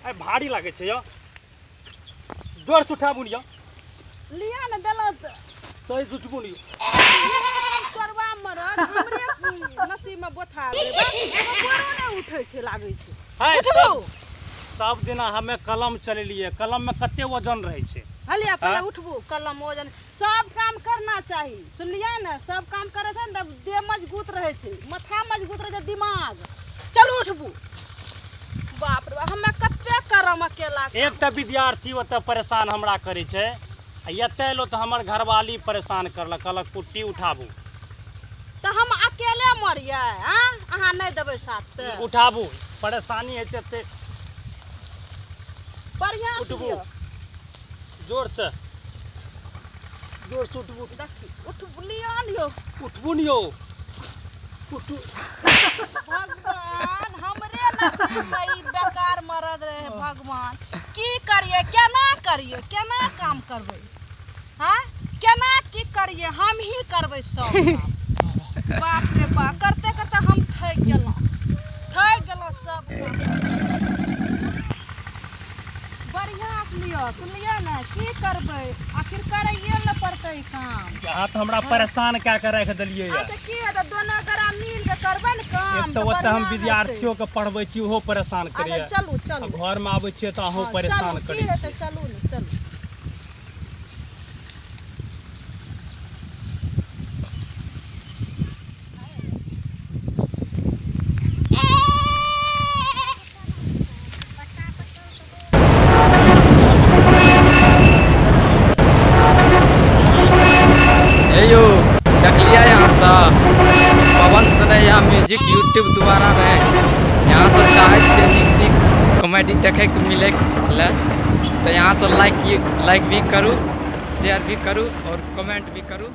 आइ भारी लागै छै यौ। जोर से उठाबू ने यौ। लिअ ने देलहुँ तऽ। सही से उठबू ने यौ। चोरबा मरद हमरे नसीब में बोथा देबे, बोरो नहि उठै छै लागै छै। है। उठबू। सब दिना हमे कलम चलेलियै, कलम में कते वजन रहै छै। हलिया पहिले। हाँ? उठबू, कलम वजन सब काम करना चाही, सुनलियै ने? सब काम करै छै ने तऽ देह मजबूत रहै छै, माथा मजबूत रहै छै, दिमाग। चलू उठबू। बाप रे बाप, हमे कते करम अकेला काम? एक तऽ विद्यार्थी ओतऽ परेशान हमरा करै छै आ एतऽ एलहुँ तऽ हमर घरवाली परेशान करलक, कहलक कुट्टी उठाबू। तऽ हम अकेले मरियै? आँ, अहाँ नहि देबै साथ तऽ? उठाबू, परेशानी होइ छै एते। बढ़िआँ से। उठबू। लिअ। जोर से, जोर से उठबू। देखी, उठबू, लिअ ने यौ। उठबू ने यौ, उठू। भगवान, हमरे नसीब में ई बेकार मरद रहे। भगवान, की करिए, केना करिए, केना काम करबै? हाँ, केना की करिए? हम ही करबै सब काम। बाप रे बाप, करते करते हम थकि गेलहुँ, थकि गेलहुँ सब काम। बढ़िआँ से लिअ, सुनलियै ने? की करबै, आखिर करैए ने पड़तै काम। अहाँ तऽ हमरा परेशान कए कऽ राखि देलियै यऽ। अच्छा, की हेतै? दोनो गोरा मिल के करबै ने काम। एक तऽ ओतऽ हम बढ़िआँ हेतै। विद्यार्थियों के पढ़बै छी, ओहो परेशान अच्छा। करैया। चलू। आ चलू। घरमे आबै छियै तऽ अहूँ हँ, परेशान चलू, की करै हेतै? छियै। चलू ने, चलू। हे यौ, देखलियै यहाँ सँ पवन सनैया म्यूजिक यूट्यूब द्वारा ने यहाँ से चाहै छियै नीक नीक कॉमेडी देखैके मिलै लए, तऽ यहाँ से लाइक लाइक भी करू, शेयर भी करू आओर कमेंट भी करू।